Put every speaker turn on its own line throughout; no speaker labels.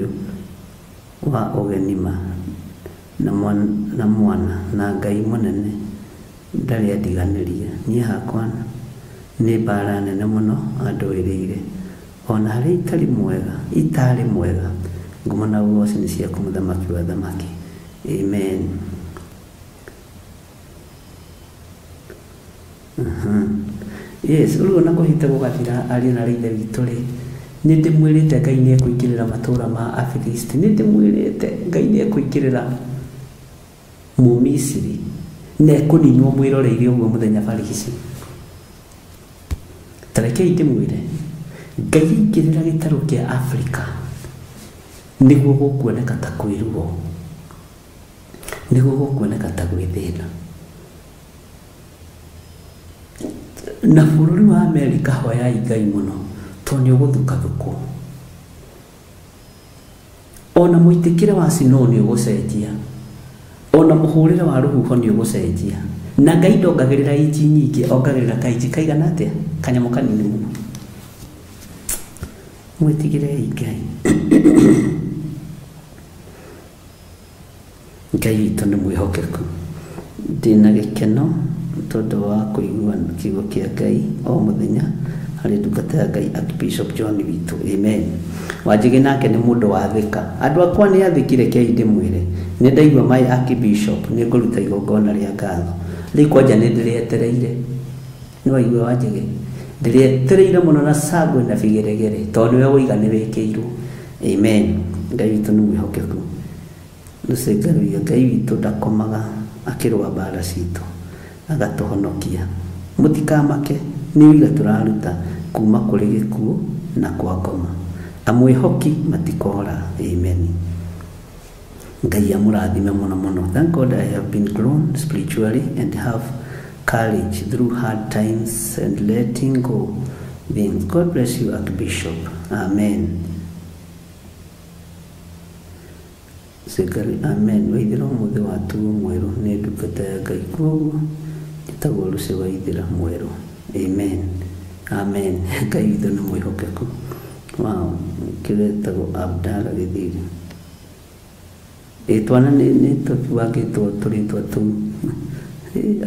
Ũyũ wa ũgenima na mwana na Ngai mũnene ndarĩ andiganĩria. Niĩ hakwa nĩ mbara nene mũno andũĩrĩire ona harĩa itarĩ mwega. Ngumo na ũgoci nĩ ciaku mũthamaki wa athamaki. Amen. Yes, rĩu ona kũhĩta gũgathira ariũ na ithe witũ rĩ, nĩ ndĩmwĩrĩte Ngai nĩ ekũingĩrĩra matũũra ma Afilisti, nĩ ndĩmwĩrĩte Ngai nĩ ekũingĩrĩra Mũmisiri na ekũninwo mwĩroreire ũguo mũthenya barigici. Ta rekei ndĩmwĩre, Ngai aingĩrĩra gĩtarũ kĩa Afrika nĩguo gũkuoneka ta kwĩ ruo, nĩguo gũkuoneka ta gwĩ thĩna. Na bũrũri wa Amerika hoyai Ngai mũno tondũ nĩ ũgũthukathukwo. Ona mũitĩkĩre wa snow nĩ ũgũcenjia, ona mũhũrĩre wa rũhuho nĩ ũgũcenjia. Na Ngai ndongagĩrĩra inji nyingĩ, ongagĩrĩra kainji kaigana atĩa? Kanyamũ kanini mũno. Mwĩtigĩrei Ngai. Ngai witũ nĩ mwĩhokeku. Ndĩna gĩkeno tondũ wa kũigua kiugo kĩa Ngai o mũthenya harĩ ndungata ya Ngai Archbishop John witũ. Amen. Wanjĩgĩ nake nĩ mũndũ wathĩka. Andũ akwa nĩ athĩki, rekei ndĩmwĩre. Nĩ ndaigua my Archbishop nĩ ngũruta igongona rĩa ngatho. Rĩu kwanja nĩ ndĩrĩetereire. Nĩ waigua Wanjĩgĩ? Ndĩrĩetereire mũno na cangwe na bigeregere tondũ nĩwe woiga nĩ wĩkĩirwo. Amen. Ngai witũ nĩ mwĩhokeku. Lucy Ngaruiya, Ngai witũ ndakomaga akĩrũa mbara citũ, agatũhonokia. Mũtikamake, nĩ ũira tũraruta kuma kũrĩ gĩkuũ na kwa ngoma. Amwĩhoki matikora. Amen. Ngai amũrathime mũno mũno. Thank God I have been grown spiritually and have courage through hard times and letting go things. God bless you, Archbishop. Amen. Sigari, amen. Waithira ũmũthĩ watuo mwerũ nĩ ndungata ya Ngai, koguo njĩtagwo Lucy Waithira mwerũ. Amen. Amen. Ngai witũ nĩ mwĩhokeku. Wow, kĩretagwo Abdala Gĩthiri. Ĩ twana nĩ tũbuangĩtwo tũrĩtwa tũu.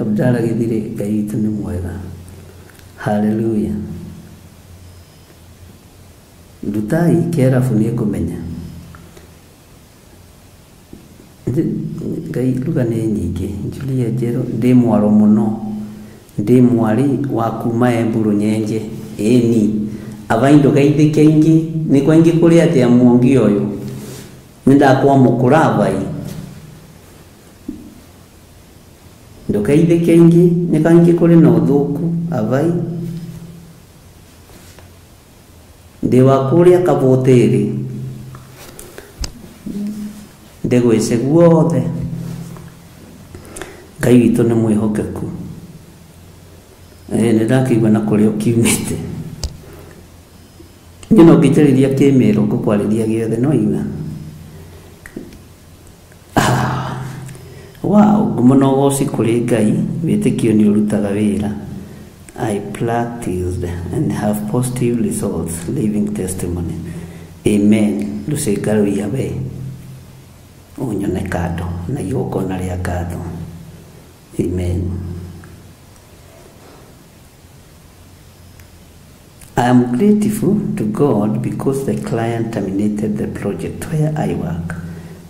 Abdala Gĩthiri, Ngai witũ nĩ mwega. Hallelujah. Ndutai kĩarabu nĩ ngũmenya. Ngai ruga nĩ nyingĩ. Julia Njerũ, ndĩ mwaro mũno. Ndĩ mwarĩ wa kuma Embu Rũnyenje. Ĩni. Aba ndũgeithĩke ingĩ, nĩ kwa ingĩ kũrĩ atĩa muongi ũyũ. Nĩ ndakwamũkũra abai. Ndũgeithĩke ingĩ, nĩ kwa ingĩ kũrĩ na ũthũku abai. Ndĩ wa kũrĩa Kabũtĩrĩ. Ndĩgwĩce guothe. Ngai witũ nĩ mwĩhokeku. Nĩ ndakĩigua na kũrĩa ũkiumĩte. Niĩ no ngĩnjarĩria kĩmĩrũ ngũkwarĩria gĩothe no igua. Wow, ngumo na ũgoci kũrĩ Ngai, wĩtĩkio nĩ ũrutaga wĩra. I practiced and have positive results, living testimony. Amen. Lucy Ngaruiya we ũnyone kando na igongona rĩa ngatho. Amen. I am grateful to God because the client terminated the project where I work.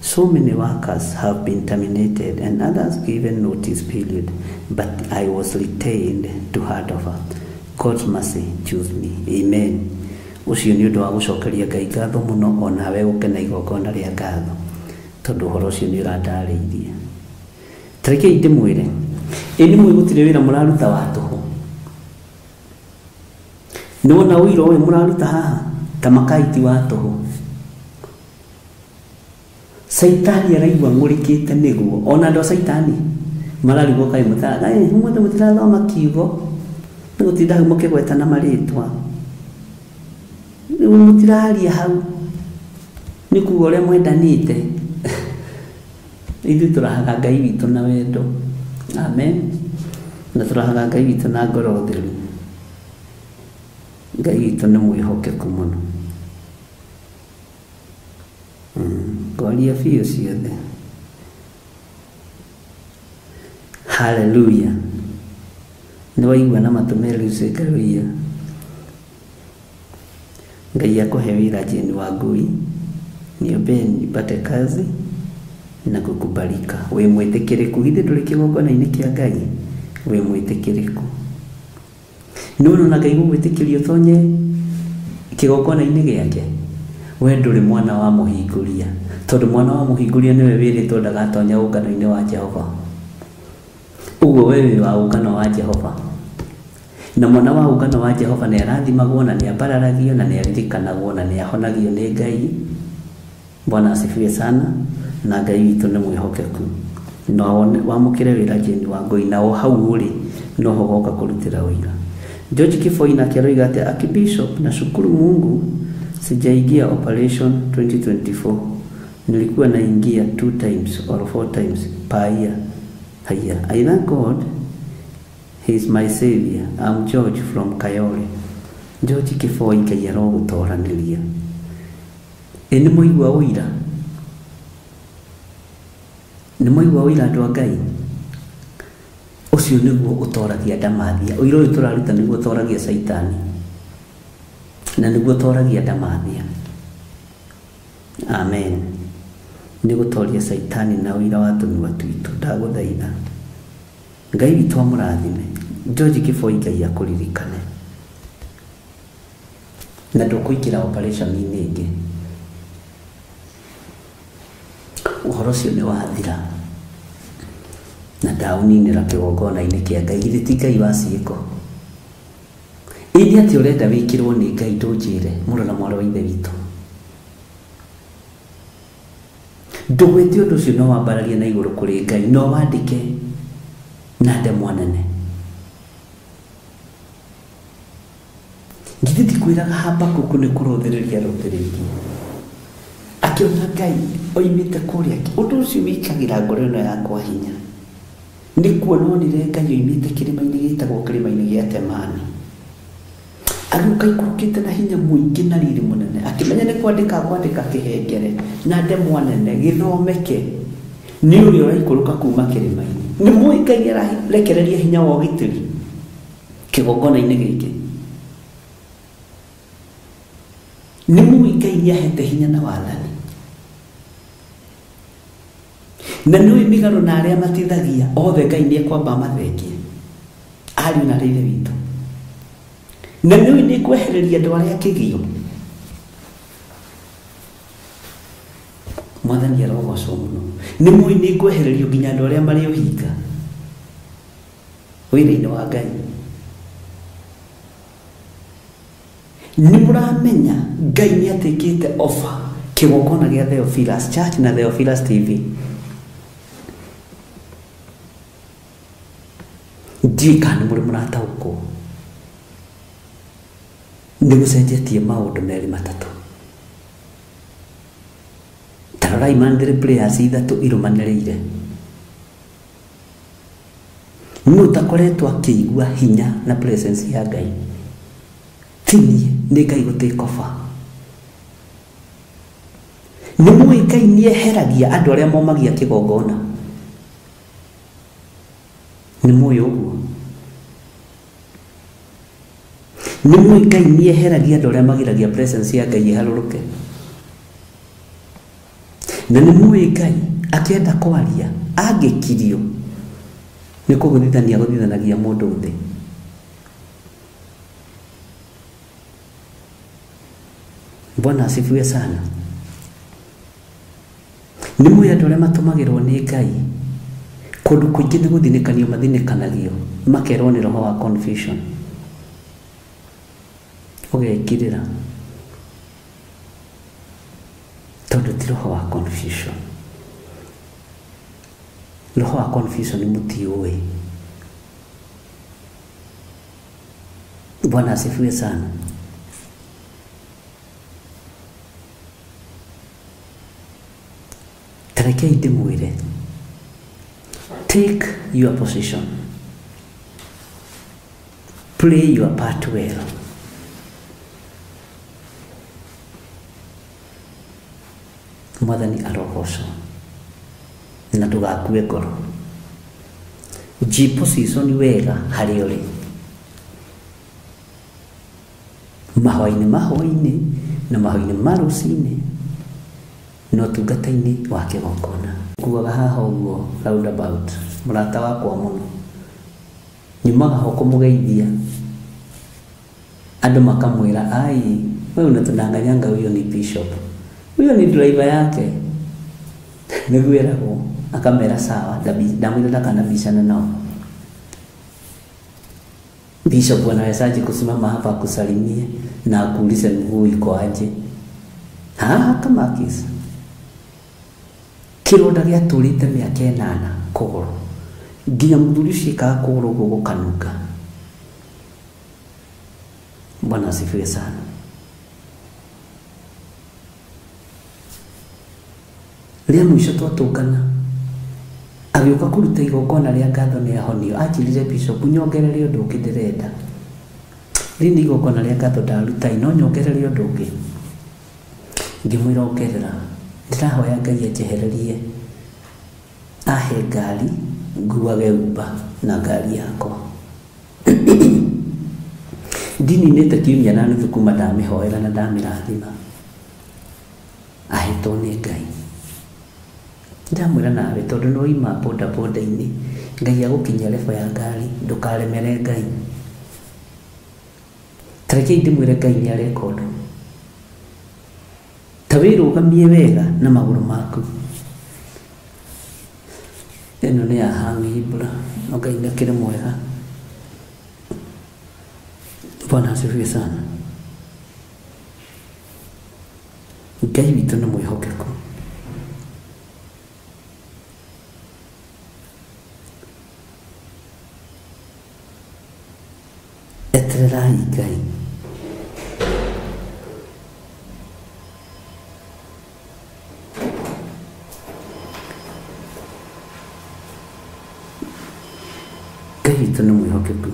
So many workers have been terminated and others given notice period, but I was retained to hand over. God's mercy choose me. Amen. Ũcio nĩ ũndũ wa gũcokeria Ngai ngatho mũno, onawe ũke na igongona rĩa ngatho, tondũ ũhoro ũcio nĩ ũrandarĩirie. Ta rekei ndĩmwĩre, ĩ nĩ mũĩ gũtirĩ wĩra mũraruta wa tũhũ. Nĩ wona ũira ũyũ mũraruta haha ta makai ti wa tũhũ. Caitani araigua ng'ũrĩkĩte nĩguo, ona andũ a caitani mararigwo kaĩ mũtara, mũtirathoma kiugo, nĩ gũtinda hau mũkĩgwetana marĩtwa. Rĩu mũtiraria hau, nĩ kuga ũrĩa mwendanĩte. Ithuĩ tũrahaga Ngai witũ na wendo. Amen. Na tũrahaga Ngai witũ na ngoro theru. Ngai witũ nĩ mwĩhokeku mũno. Ngwaria biũ ciothe. Haleluya. Nĩ waigua na matũ merĩ Lucy Ngaruiya. Ngai akũhe wĩra Jane Wangui, niombee nipate kazi na kukubalika. Wĩ mwĩtĩkĩrĩku, githĩ ndũrĩ kĩgongona-inĩ kĩa Ngai? Wĩ mwĩtĩkĩrĩku. Nĩ ũrona Ngai gũgwĩtĩkĩria ũtonye kĩgongona-inĩ gĩake? We ndũrĩ mwana wa mũhingũria, tondũ mwana wa mũhingũria nĩwe wĩrĩtwo ndagatonya ũngano-inĩ wa Jehova. Ũguo we wĩ wa ũngano wa Jehova. Na mwana wa ũngano wa Jehova nĩ arathimagwo na nĩ ambararagio na nĩ aririkanagwo na nĩ ahonagio nĩ Ngai. Bwana asifiwe sana. Na Ngai witũ nĩ mwĩhokeku. Na wamũkĩre wĩra Jane Wangui, na o hau ũrĩ noho goka kũrutĩra ũira. George Kifoi nake aroiga atĩ Archbishop, nashukuru Mungu sijaingia operation 2024. Nilikuwa naingia 2 times or 4 times per year. Haya, I thank God he is my savior. I'm George from Kayole. George Kifoi, Ngai arogũtoranĩria. Ĩ nĩ mũigua ũira? Nĩ mũigua ũira andũ a Ngai? Ũcio nĩguo ũtoragia ndamathia. Ũira ũyũ tũraruta nĩguo ũtoragia Caitani. Na nĩguo ũtoragia ndamathia. Amen. Nĩ gũtoria Caitani na ũira wa tũnua twitũ. Ndagũthaitha. Ngai witũ amũrathime. George Kifoi, Ngai akũririkane. Na ndũkũingĩra operation-inĩ ĩngĩ. Ũhoro ũcio nĩ wathira. Na ndaũninĩra kĩgongona-inĩ kĩa Ngai. Githĩ ti Ngai wa ciĩko? Ĩndĩ atĩ ũrenda wĩkĩrwo nĩ Ngai ndũnjĩre, mũrũ na mwarĩ wa Ithe witũ. Ndũgwĩte ũndũ ũcio no wambararie na igũrũ kũrĩ Ngai, no wandĩke na ndemwa nene. Githĩ ti kwĩraga Habakuku nĩ kũrũthĩrĩria arũthĩrĩirie. Akĩona Ngai oimĩte kũrĩa. Ũndũ ũcio wĩkagĩra ngoro ĩno yakwa hinya. Nĩ kuona onire Ngai oimĩte kĩrĩma-inĩ gĩtagwo kĩrĩma-inĩ gĩa Temani. Agĩũka ikũrũkĩte na hinya mũingĩ na riri mũnene. Akĩmenya nĩ kwandĩka kwandĩka kĩhengere na ndemwa nene gĩthomeke nĩ ũrĩa ũraikũrũka kuma kĩrĩma-inĩ. Nĩ mũĩ Ngai ararekereria hinya wa ũgitĩri kĩgongona-inĩ gĩkĩ. Nĩ mũĩ Ngai nĩ ahete hinya na wathani. Na nĩũĩ mĩgarũ na arĩa matithagia othe Ngai nĩ ekwamba amathengie. Ariũ na Ithe witũ. Na nĩũĩ nĩ kwehereria andũ arĩa kĩgio. Mwathani arogocwo mũno. Nĩ mũĩ nĩ kwehererio nginya andũ arĩa marĩ ũhinga wĩra-inĩ wa Ngai. Nĩ mũramenya Ngai nĩ atĩkĩte offer kĩgongona gĩa Theophilus Church na Theophilus TV. Ndiũĩ kana nĩ mũrĩ mũrataũkwo. Nĩ gũcenjetie maũndũ merĩ matatũ. Ta rorai monthly prayers ithatũ irũmanĩrĩire. Nũ ũtakoretwo akĩigua hinya na presence ya Ngai? Ti niĩ, nĩ Ngai gũ take over. Nĩ mũĩ Ngai nĩ eheragia andũ arĩa momagia kĩgongona. Nĩ mũĩ ũguo? Nĩ mũĩ Ngai nĩ eheragia andũ arĩa magiragia presence ya Ngai ĩharũrũke. Na nĩ mũĩ Ngai akĩenda kwaria angĩkirio nĩ kũgũthithania gũthithanagia mũndũ thĩ. Bwana asifiwe sana. Nĩ mũĩ andũ arĩa matũmagĩrwo nĩ Ngai kũndũ kũingĩ nĩ gũthinĩkanio mathinĩkanagio makerwo nĩ roho wa confusion. Ũgekirĩra tondũ ti roho wa confusion. Roho wa confusion nĩ mũtiũĩ. Bwana asifiwe sana. Tarekei ndĩmwĩre, take your position, play your part well. Mwathani arogocwo na ndũgakue ngoro. Jiposition wega harĩa ũrĩ. Mahoya-inĩ mahoya-inĩ na mahoya-inĩ ma rũcinĩ na ũtungata-inĩ wa kĩgongona. Nguaga haha ũguo roundabout mũrata wakwa mũno, nyumaga ho kũmũgeithia andũ makamwĩra ai wewe unatudanganyanga, huyo ni bishop, huyo ni driver yake. Nĩguo eragwo akamera sawa, ndamwĩra ndakanabicana nao. Bishop anawezaje kusimama hapa akusalimie na akuulize mguu iko aje? Ha, kama kisa kironda gĩatũrĩte mĩaka 8 kũgũrũ nginya mũthuri ũcio ekaga kũgũrũ ũguo gũkanunga. Bwana asifiwe sana. Rĩa mũico twatũngana agĩũka kũruta igongona rĩa ngatho nĩ ahonio. Anjĩrire bishop nyongerere ũndũ ũngĩ ndĩrenda. Rĩrĩ nĩ igongona rĩa ngatho ndaruta, no nyongerere ũndũ ũngĩ. Ngĩmwĩra ongerera, ndĩrahoya Ngai anjehererie ahe ngari nguage Uber na ngari yakwa. Ndininĩte kiumia na nuthu kuma ndamĩhoera na ndamĩrathima, ahetwo nĩ Ngai. Ndamwĩra nawe tondũ nĩ waima boda boda-inĩ, Ngai agũkinyia level ya ngari, ndũkaremere Ngai. Ta rekei ndĩmwĩre Ngai nĩ areka ũndũ. Ta wĩrũgamie wega na magũrũ maku. Ĩno nĩ ya Hang'ibra, no Ngai nĩ akĩrĩ mwega. Bwana asifiwe sana. Ngai witũ nĩ mwĩhokeku. Etererai Ngai. Ngai witũ nĩ mwĩhokeku.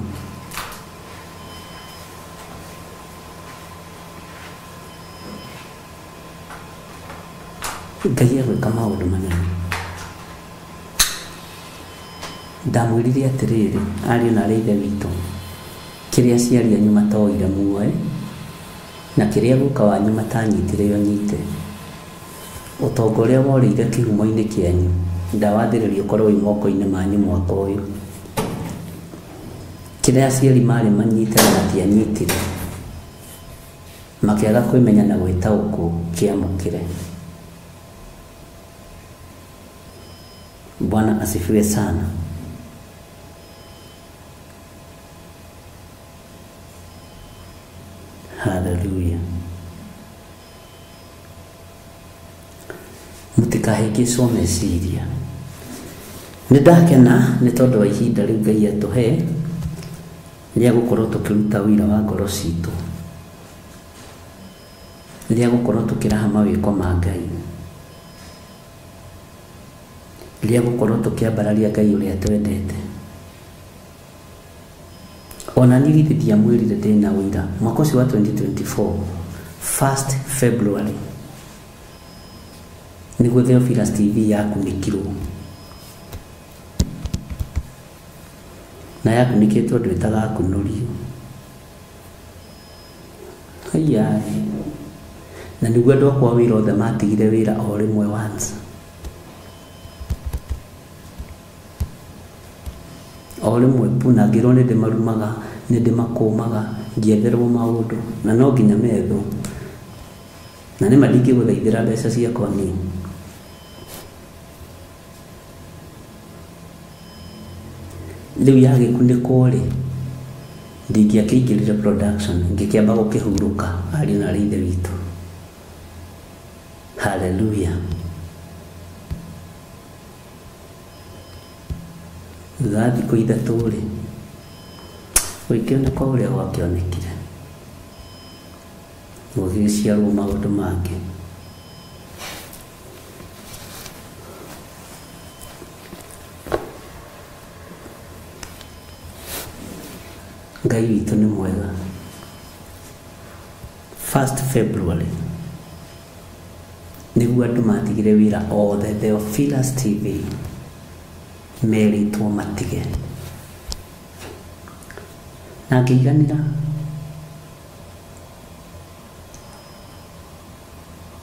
Ngai egwĩka maũndũ manene. Ndamwĩrire atĩrĩrĩ, ariũ na arĩ ithe witũ, kĩrĩa aciari anyu matoire muoe na kĩrĩa guka wanyu matanyitire ũnyite. Ũtonga ũrĩa worĩire kĩhumo-inĩ kĩanyu ndawathĩrĩria ũkorwo wĩ moko-inĩ manyu mwaka ũyũ. Kĩrĩa aciari marĩ manyite na matianyitire, makĩaga kwĩmenya na gwĩtaũkwo, kĩamũkĩre. Bwana asifiwe sana. Hallelujah. Mũtikahĩngĩcwo meciria. Nĩ ndakena nĩ tondũ wa ihinda rĩu Ngai atũhe rĩa gũkorwo tũkĩruta ũira wa ngoro citũ, rĩa gũkorwo tũkĩraha mawĩko ma Ngai, rĩa gũkorwo tũkĩambararia Ngai ũrĩa twendete. Ona niĩ githĩ ndiamwĩrire ndĩna ũira mwaka ũcio wa 2024 1st February nĩguo Theophilus TV yakunĩkirwo, na yakunĩkĩtwo andũ ĩtagakunũrio. Haiya, na nĩguo andũ akwa wĩra othe matigire wĩra o rĩmwe once. O rĩmwe pu, na ngĩrwo nĩ ndĩmarumaga, nĩ ndĩmakũmaga, ngĩetherwo maũndũ na no nginya methwo. Na nĩma ndingĩgũthaithĩra mbeca ciakwa niĩ. Rĩu yagĩkunĩkwo rĩ, ndingĩakĩingĩrire production, ngĩkĩamba gũkĩhurũka ariũ na arĩ ithe witũ. Hallelujah. Thutha wa thikũ ithatũ rĩ, gũgĩkĩoneka ũrĩa gwakĩonekire, gũgĩciarwo maũndũ mangĩ. Ngai witũ nĩ mwega. 1st February Nĩguo andũ matigire wĩra othe Theophilus TV merĩtwo matige. Na ngĩiganĩra.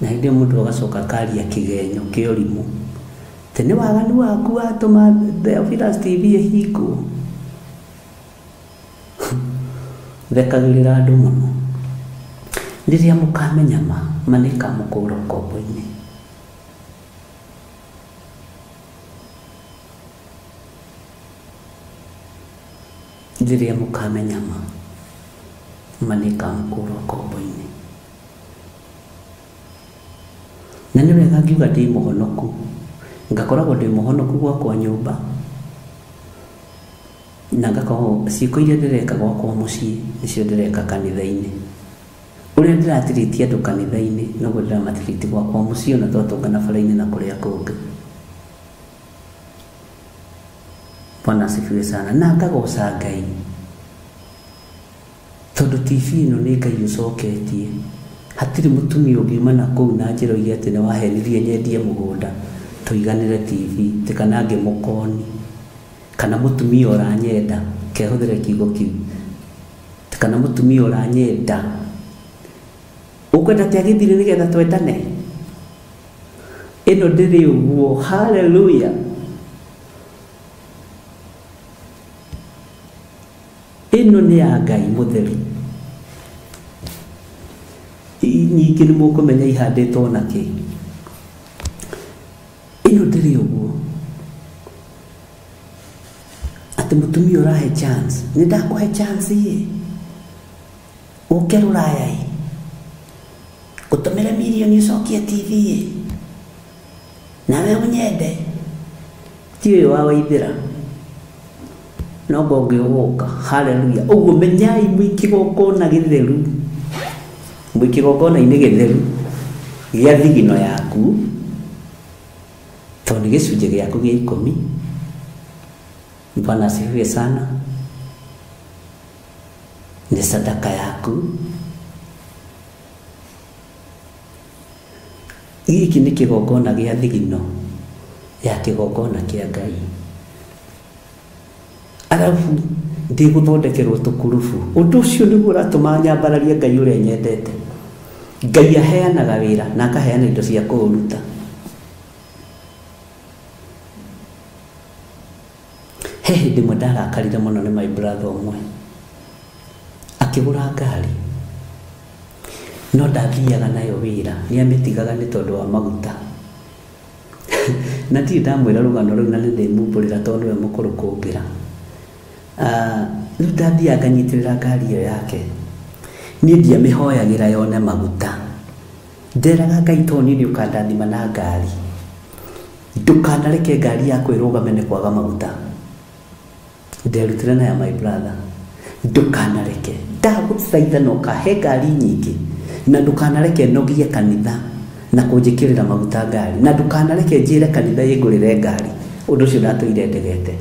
Na hĩndĩ ĩyo mũndũ agacoka akaria kĩgenyo kĩa ũrimũ. Atĩ nĩ waganu waku watũma Theophilus TV ĩhingwo. Thekagĩrĩra andũ mũno. Rĩrĩa mũkamenya ma, ma nĩĩkamũkũra ũkombo-inĩ. Rĩrĩa mũkamenya ma, ma nĩĩkamũkũra ũkombo-inĩ. Na nĩ wega ngiuga ndĩ mũhonoku, ngakoragwo ndĩ mũhonoku gwakwa nyũmba, na ngakorwo ciĩko iria ndĩreka gwakwa mũciĩ nĩcio ndĩreka kanitha-inĩ. Ũrĩa ndĩratirĩtie andũ kanitha-inĩ noguo ndĩramatirĩtie gwakwa mũciĩ ona twatũngana bara-inĩ na kũrĩa kũngĩ. Bwana asifiwe sana. Na ngagoca Ngai tondũ TV ĩno nĩ Ngai ũcoketie. Hatirĩ mũtumia ũngiuma na kũu na njĩra oige atĩ nĩ wahenirie nyendie mũgũnda tũiganĩre TV ti kana ngĩmũkoni kana mũtumia ũranyenda kehũthĩre kiugo kĩu ti kana mũtumia ũranyenda ũkwenda atĩa gĩthire nĩgetha twendane. Ĩno ndĩrĩ ũguo. Hallelujah. Ĩno nĩ ya Ngai mũtheru. Nyingĩ nĩ mũkũmenya ihandĩtwo na kĩ. Ĩno ndĩrĩ ũguo. Atĩ mũtumia ũrahe chance, nĩ ndakũhe chance ĩ, ũke rũraya ĩ, ngũtũmĩre mirioni ũcokie TV ĩ, nawe ũnyende. Ti ũyũ wa Waithĩra, no ngongĩ ũgũka. Hallelujah. Ũguo menyai mwĩ kĩgongona gĩtheru, mwĩ kĩgongona-inĩ gĩtheru gĩa thigino yaku, tondũ nĩ gĩcunjĩ gĩaku gĩa ikũmi. Bwana asifiwe sana. Nĩ sadaka yaku. Gĩkĩ nĩ kĩgongona gĩa thigino ya kĩgongona kĩa Ngai. Arabu ndĩgũthondekerwo tũkurubu. Ũndũ ũcio nĩguo ũratũma nyambararie Ngai ũrĩa nyendete. Ngai aheanaga wĩra na akaheana indo cia kũũruta. He hĩndĩ ĩmwe ndarakarire mũno nĩ my brother ũmwe. Akĩgũra ngari no ndathiaga nayo wĩra, nĩ amĩtigaga nĩ tondũ wa maguta. Na ndirĩ ndamwĩra rũgano rũu na nĩ ndĩmumbũrĩra tondũ nĩwe mũkũrũ kũngĩra. Rĩu ndathiaga nganyitĩrĩra ngari ĩyo yake. Niĩ ndiamĩhoyagĩra yone maguta. Nderaga Ngai tondũ niĩ nĩ ũkandathima na ngari, ndũkanareke ngari yakwa ĩrũgame nĩ kwaga maguta. Nderutire na ya my brother, ndũkanareke, ndagũthaitha na ũkahe ngari nyingĩ, na ndũkanareke nogie kanitha na kũnjĩkĩrĩra maguta ngari, na ndũkanareke njĩre kanitha ĩngũrĩre ngari. Ũndũ ũcio ndatũire ndegete.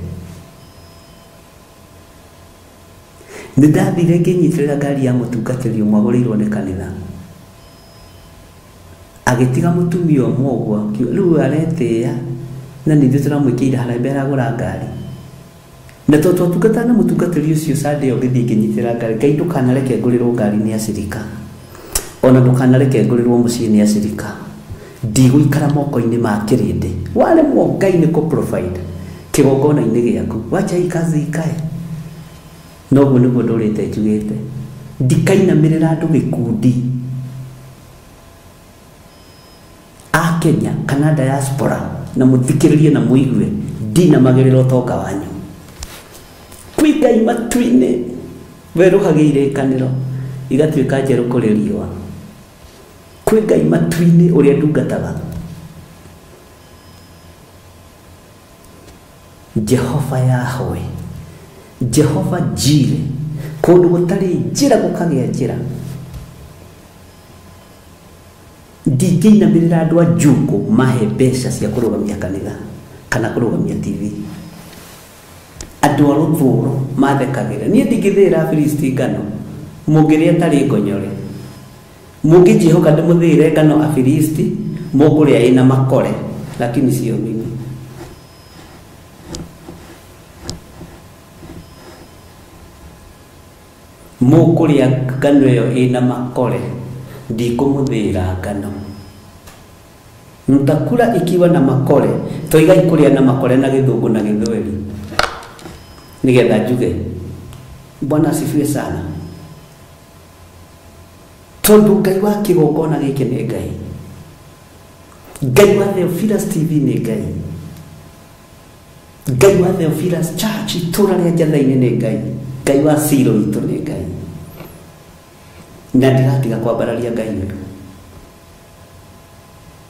Nĩ ndathire ngĩnyitĩrĩra ngari ya mũtungatĩri ũmwe agũrĩirwo nĩ kanitha. Agĩtiga mũtumia ũmwe ũguo, rĩu aretĩĩa na nĩ ithuĩ tũramwĩkĩire harambee aragũra ngari. Na tondũ twatungataga na mũtungatĩri ũcio Sunday ĩyo ngĩthiĩ ngĩnyitĩrĩra ngari, Ngai ndũkanareke ngũrĩrwo ngari nĩ acirika, ona ndũkanareke ngũrĩrwo mũciĩ nĩ acirika. Ndigũikara moko-inĩ ma kĩrĩndĩ. Waremwo Ngai nĩ kũ provide kĩgongona-inĩ gĩaku, wacha hii kazi ikae. Noguo nĩguo ndũrĩte njugĩte, ndikainamĩrĩra andũ gĩkundi a Kenya kana diaspora, na mũthikĩrĩrie na mũigue, ndinamagĩrĩra ũtonga wanyu. Kwĩ Ngai matu-inĩ werũhagia irĩkanĩro igatuĩka njerũ kũrĩ riũa. Kwĩ Ngai matu-inĩ ũrĩa ndungataga. Jehova Yahweh, Jehova Jireh, kũndũ gũtarĩ njĩra gũkagĩa njĩra. Ndingĩinamĩrĩra andũ a njukũ mahe mbeca cia kũrũgamia kanitha kana kũrũgamia TV. Andũ a rũthũro mathekagĩra. Niĩ ndingĩthĩĩra Afilisti ngano, mũngĩrĩa ĩtarĩ ngonyore. Mũngĩnjĩhoka ndĩmũthĩĩre ngano Afilisti, Mũkũrĩa ĩna makore, lakini sio mimi. Mũkũrĩa ngano ĩyo ĩna makore, ndikũmũthĩĩra ngano. Mtakula ikiwa na makore. Toigai kũrĩa na makore na gĩthũngũ na gĩthweri, nĩgetha njuge Bwana asifiwe sana. Tondũ Ngai wa kĩgongona gĩkĩ nĩ Ngai, Ngai wa Theophilus TV nĩ Ngai, Ngai wa Theophilus Church itũra rĩa Njatha-inĩ nĩ Ngai, Ngai wa Silo itũ nĩ Ngai, na ndigatiga kwambararia Ngai ũyũ.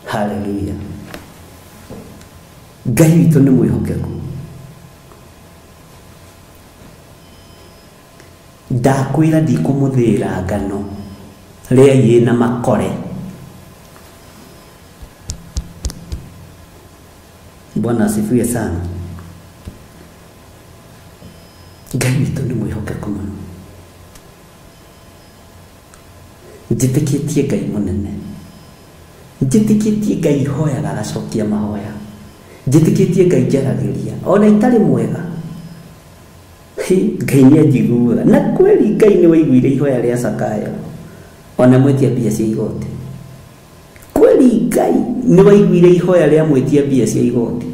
Haleluya. Ngai witũ nĩ mwĩhokeku. Ndakwĩra ndikũmũthĩĩra ngano, rĩai ĩna makore. Bwana asifiwe sana. Ngai witũ nĩ mwĩhokeku mũno. Njĩtĩkĩtie Ngai mũnene, njĩtĩkĩtie Ngai hoyaga agacokia mahoya, njĩtĩkĩtie Ngai njaragĩria ona itarĩ mwega. Ngai nĩ anjiguaga, na kweli Ngai nĩ waiguire ihoya rĩa Zakayo ona mwĩtia mbia cia igoti. Kweli Ngai nĩ waiguire ihoya rĩa mwĩtia mbia cia igoti.